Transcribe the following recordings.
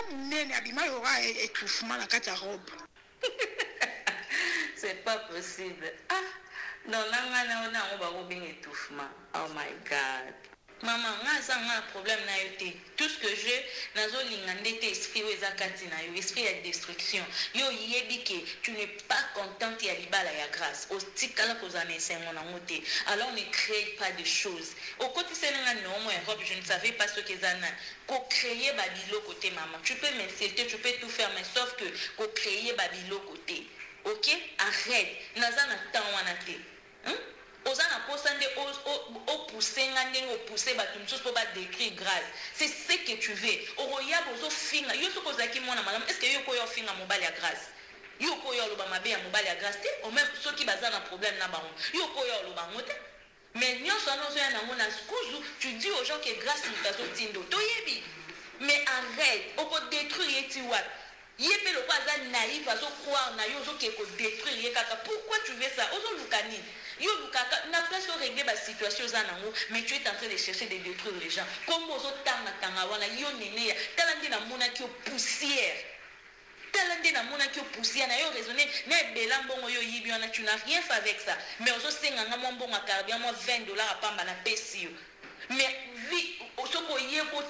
Munene abima lokola etouffement na kati ya robe. C'est pas possible ah non na nga na yo na yango bako benga etouffement oh my God. Maman nga aza nga na problème nayo te tout ce que je nazo linga nde te esprit oyo eza kati na yo esprit ya destruction yo oyebi ke tu n'es pas contente ya libala ya grace otikala kozala na esengo na ngo te alors ne cree pas de choses okotiseli nga numero moko ya robe je ne savais pas soki eza nani ko cree ba biloko te maman tu peux m'insulter tu peux tout faire mais sauf que ko cree ba biloko te ok arrete naza na temps wana te Hum oza na posa nde o pousser nga ndenge o pousser batu misusu po ba decrire grace c'est ce que tu veux okoya bozo finga yo soki ozalaki mwana malamu est ce que yo okoya ofinga mobali ya grace yo okoya oloba mabe ya mobali ya grace te au meme soki baza na problème na bango yo okoya oloba yango te mais nionso wana ozoya nango na kuzu tu dis aux gens que grace mutu azo tindo toyebi mais arrete oko detruire ye ti wapi Ye pe lokola aza naive azo croire na yo ozo kende ko detruire ye kaka pourquoi tu veux ça ozo luka nini yo olukaka na place o regler ba situation oza nango mais tu es entrain de chercher de detruire les gens kombo ozo tanga tanga wana yo neneya tala nde na monaki yo poussière tala nde na monaki yo poussière nayo raisonner na ebela mbongo yo oyibi wana tu n'as rien fait avec ça mais ozo senga nga mwa mbongo ya carburant mwa 20 dollars ya pamba na pesi yo Mais vie soki oye bo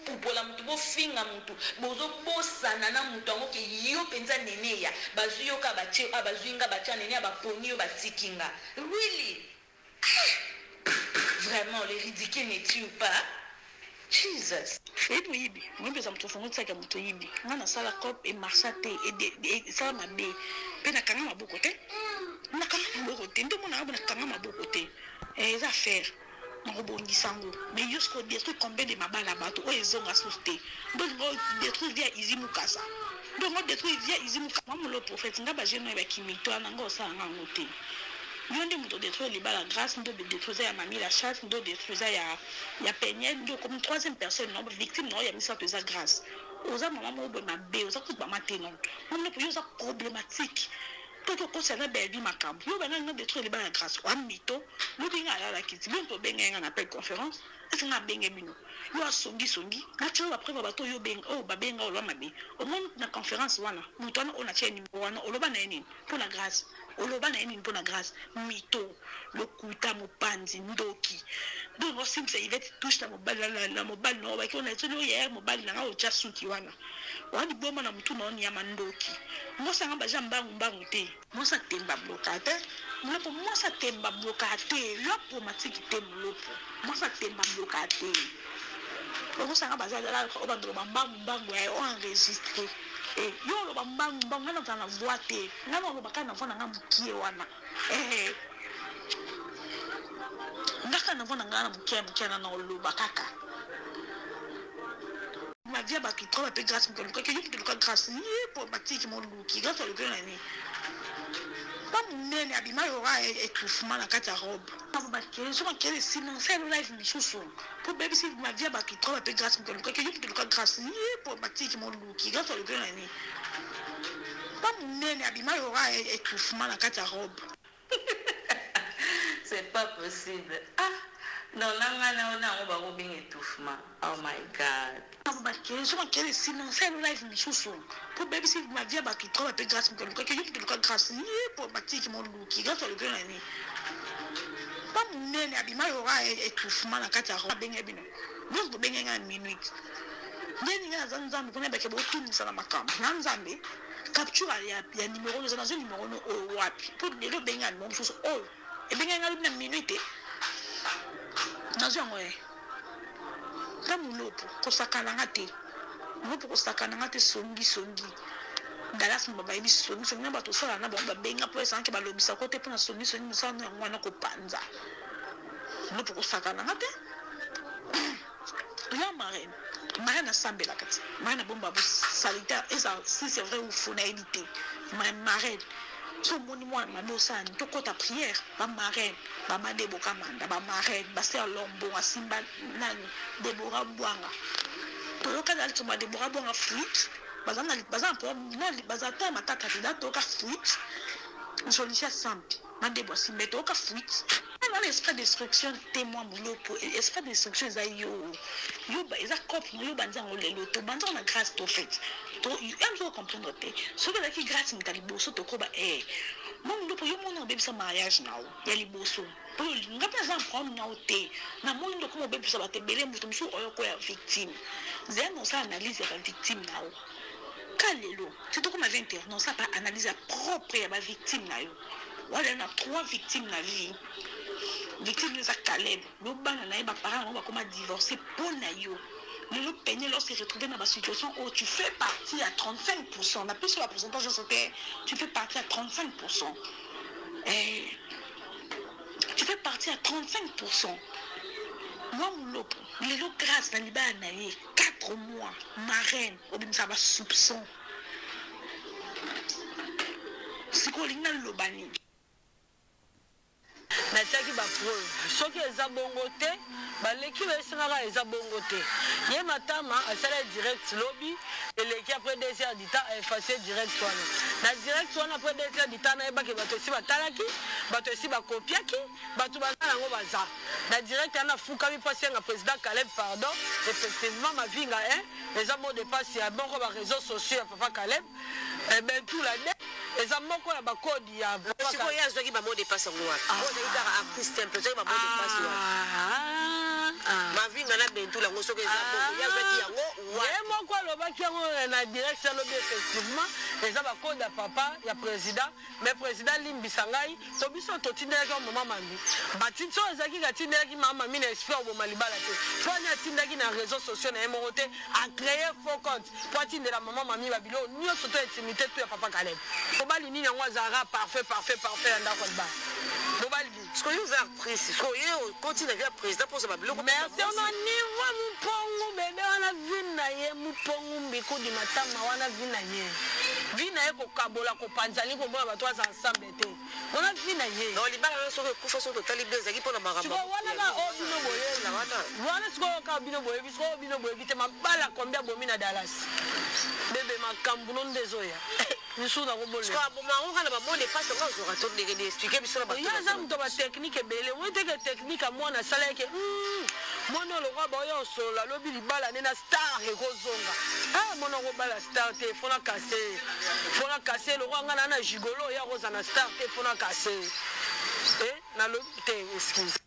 pupola mutu bo finga mutu bozo bosana na mutu yango ke yo penza neneya bazui yo kaka batie yo awa bazui nga batia neneya ba poni yo batiki nga really ah vraiment le ridicule ne tue pas Jesus. Oyebi moyibi moyibi eza moto afongoli sac ya moto oyibi nga nasala cop e marcha te esala mabe pe nakanga maboko te nakanga maboko te nde omonaka bo nakanga maboko te eza affaire Nakobongisa yango mais yo sikoyo detruire combien de mabala ya batu oyo ezonga susu te nde olingi o detruire vie ya Izi Mukasa nde olingi o detruire vie ya Izi Mukasa Mamu le prophète nga ba jeux nayo ba kimito wana nga osala nga yango te yo nde mutu o detruire libala grace nde o detruire eza ya mamie la chasse nde o detruire eza ya ya penielle nde okomi troisième personne na victime na yo ya misato eza grace oza mama moko boye mabe oza kutu mama te non mamu le yo oza problematique Toto kosa na Bellevue makambu yo banda nga detruire libala ya grace oa mytho lobi nga alala kiti bino mutu obenga ye nga na appel conference est ce nga abenge bino yo asongi songi na tie yo ba preuve ya batu oyo obenga oyo ba benga oloba mabe omoni na conference wana mutu wana oyo na tie numero wana oloba na ye nini pona grace oloba na ye nini pona grace mytho lokuta mopanzi ndoki donc osimbisa Yvette touche na mobali na mobali na obaki ona etoli oye mobali na nga otia suki wana Oza liboma na mutu na yo niama ndoki mwasi anga baza mbangu mbangu te. Mwasi atemba bloka te mulopo mwasi atemba bloka te yo apromatique te mulopo mwasi atemba bloka te okosanga baza obanda oloba mbangu mbangu ya o enregistre eh yo oloba mbangu mbangu nga nazala na voix te nga na oloba kaka na voix na nga mukie wana eh nga kaka na voix na nga na mukie mukie na na oloba kaka Ma vie ya batu trop bape grace moto alukaki yo moto oluka grace ye po batiki moluki grace aluki yo na nini pa munene abima lokola etouffement na kati ya robe so makele esili na osala live mosusu po bebisi ma vie ya batu trop bape grace moto alukaki yo moto oluka grace ye po batiki moluki grace aluki yo na nini pa munene abima lokola etouffement na kati ya robe. C'est pas possible ah non na nga na yo na yango bako benga etouffement oh my God. So makele esili na osala live mosusu po bebisi ma vie ya batu trop bape grace moto alukaki yo moto oluka grace ye po batiki moluki grace aluki yo na nini pa munene abima lokola etouffement na kati ya robe abenge bino nyonso bobenge nga na minuit ndeni nga naza nzambe kuna bake botunisa na makambo na nzambe Capture ya ya numero no eza nazui numero no oyo wapi po lelo obengi nga numero mosusu oyo ebengaki nga lobi na minuit te nazui yango eh nga mulopo kosakana nga te mulopo kosakana nga te songi songi Dallas mobimba bayebi songi songi na bato osala na bango babenga po esangaki balobisa ko te pona songi songi mosala no yango wana kopanza mulopo kosakana nga te. Ya marraine marraine asambelaka te marraine abomba bo salite eza si c'est vrai ou faux nayebi te mais marraine soki omoni mwana mabe osala nini tokota prière ba marraine ba ma debo kamanda ba marraine ba sœur l'or mbongo asimba nani Deborah buanga toyoka na likambo ya Deborah buanga fuite baza na baza na problème baza ata matata te da toyoka fuite jolicia sambi ma debo asimba ye toyoka fuite. Na esprit destruction te, mwa moloko. Esprit destruction eza yo. Yo eza cope no. Yo bandi yango lelo, tobandi yango na Grâce to fait ya mozo comprendre te. Soki ezalaki Grâce moto ya liboso, tokoba e mwa moloko. Yo mona obebisa mariage na yo ya liboso. Mpo nga mpe naza na problème na yo te. Namoni nde okoma obebisa bato ebele. Moto mosusu oyo okoya victime, zela na osala analyse ya bavictime na yo. Ka lelo ti tokoma 20 heures, na osala pa analyse ya propre ya bavictime na yo. Wana na trois victimes na vie. Victime eza Caleb, yo bana na ye, baparent yango bakoma divorcé mpo na yo. Lelo Peniel se retrouver na basituation oyo, tu fais partie à 35. Napesi yo bapourcentage nyonso te. Tu fais partie à 35. Eh, tu fais partie à 35, mwa molopo. Lelo Grâce na libala na ye 4 mois, marraine obimisaka basoupçon. Sikoyo olingi naloba nini? Natiaki bapreuve. Soki eza bongo te, baleki bayesingaka eza bongo te. Ye matama asala direct lobi eleki, après 2 heures du temps aefface direct wana. Na direct wana, après 2 heures du temps, nayebaki bato esi batalaki, bato esi bakopiaki, bato baza yango, baza na direct wana. Afukami mpo asenga président Caleb pardon. Effectivement, Mavinga 1 eza mot de passe ya moko baréseau sociaux ya papa Caleb. Bentula de eza moko ya bacode ya Sikoyo ye azwaki bamot de passe yango wapi? Oyo ozali kaka artiste simple, ozwaki bamot de passe wapi? Mavinga na Bentula yango, soki eza bongo, ye azwaki yango? Ye moko alobaki yango na direct. Alobi effectivement eza bacode ya papa ya président, mais président limbisa ngai. To biso totindelaki yango mama Mami. Batindi soki ezalaki katindelaki mama Mami na esprit akoboma libala te. Po ani atindaki na réseau sociaux na ye moko te, acréer faux compte po atindela mama Mami babiloko nyonso to intimité to ya papa Caleb. Mobali nini yango azalaka parfait, parfait, parfait na ndako ya libala? Mobali nini? Sikoyo yo oza actrice, sikoyo ye okoti na vie ya président mpoza babiloko. Merci. Ona niveau mopongu bebe wana, vi na ye mopongu mbikudi matama wana, vi na ye, vi na ye kokabola, kopanzali, komona bato aza ensemble te. Wana vi na ye. Non, libala wana soki ekufa, soki totali bien, ezalaki mpona makambo. Sikoyo wana ka oyo bino boyebi wana, sikoyo kaka bino boyebi, sikoyo bino boyebi te mabala combien abomi na Dallas. Bebe, makambo no nde ezoya lisusu na kobolela. Aboma yango kaka na bamot de passe yango azwaka to ndenge ni? Explique biso na bato. Ye aza moto ya batechnique ebele. Oyi teke technique ya mwana asala eke mwana oyo lokwa baoya osolola lobi libala nde na star ekozonga. Mwana akobala star te, fona kase, fona kase. Lokwa nga na gigolo, oyo akozala na star te, fona kase. Nalobi te, excuse.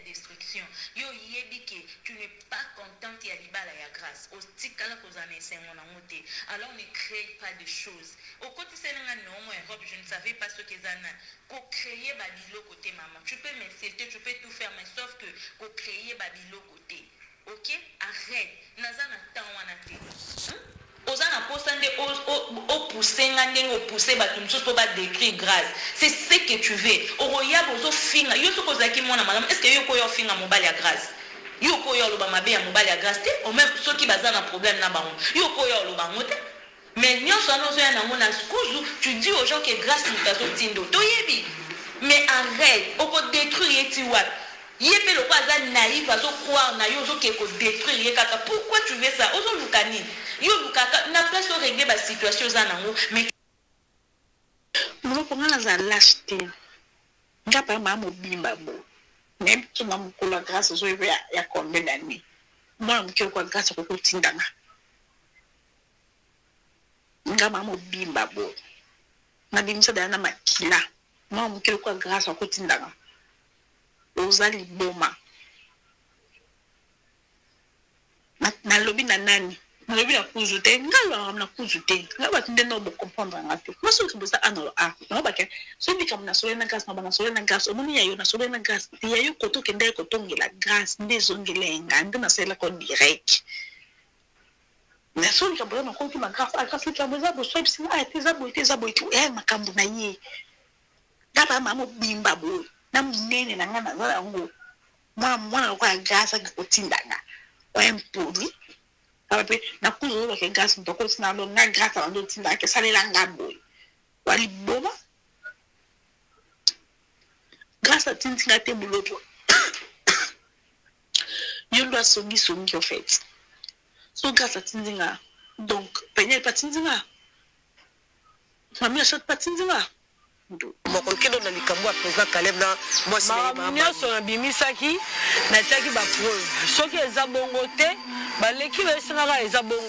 Destruction, yo oyebi ke tu n'es pas contente ya libala ya Grâce. Otikala kozala na esengo nango te. Alors ne crée pas de choses. Okotiseli nga numéro ya robe, je ne savais pas soki eza na kocréer babiloko te. Maman, tu peux m'insulter, tu peux tout faire, mais sauf que kocréer babiloko te. Ok, arrête. Naza na temps wana te, Oza na posa nde opousse nga ndenge opousse bato mosusu mpo badécrire Grâce. C'est ce que tu veux. Okoyaba, ozofinga. Yo soki ozalaki mwana malamu, est ce que yo okoya ofinga mobali ya Grâce? Yo okoya oloba mabe ya mobali ya Grâce te. Omeme soki baza na problème na bango, yo okoya oloba yango te. Mais nyonso wana ozoya nango na kuzu. Tu dis aux gens que Grâce moto azotindo. Toyebi, mais arrête. Okodétruire ye ti wapi? Ye mpe lokwa aza naïve, azocroire na yo. Ozokende kodétruire ye kaka. Pourquoi tu veux ça? Ozoluka nini? Yo olukaka na place orégler basituation oza nango, mais Moloko, nga naza lâche te. Nga pa maa mobimba bo nayebi so na mokolo ya Grâce ozoyeba ya combien d'année. Mwana moke lokola Grâce akoki kotindanga nga? Maa mobimba bo nabimisa daya na makila. Mwana moke lokola Grâce akotindanga? Oza liboma. Nalobi na nani? Nalobi na kuzu te. Nga alobaka na kuzu te. Nga bato nde no bocomprendre nga te. Ma soki boza ana a nalobaka, soki likambo nasololi na Grâce, naloba nasololi na Grâce. Omoni ya yo, nasololi na Grâce te. Ya yo kote okendaki kotongela Grâce nde ezongela ye. Nga nde nasalelaka direct. Mais soki likambo eza, nakoki na Grâce: "Ah Grâce, likambo eza boye." So bisinga aya te, eza boye te, eza boye te. Eya makambo na ye. Nga baa maa mobimba boye na monene na nga, naza yango. Mwana, mwana lokola Grâce ake kotindanga oya mpoli kaka mpe nakuza. Oyebake Grâce moto akotinda ndo nga. Grâce abandi otindaka, esalela nga boye wa liboma. Grâce atindi nga te. Buloto yo ndo asongisongi. En fait, so Grâce atindi nga, donc Peniel mpe atindi nga. Mami Achat mpe atindi nga. Moko okende na likambo ya président Caleb na mwasi na ye. Makambo Mama. nyonso nabimisaki, natiaki bapreuve. Soki eza bongo te, baleki bayesingaka eza bongo.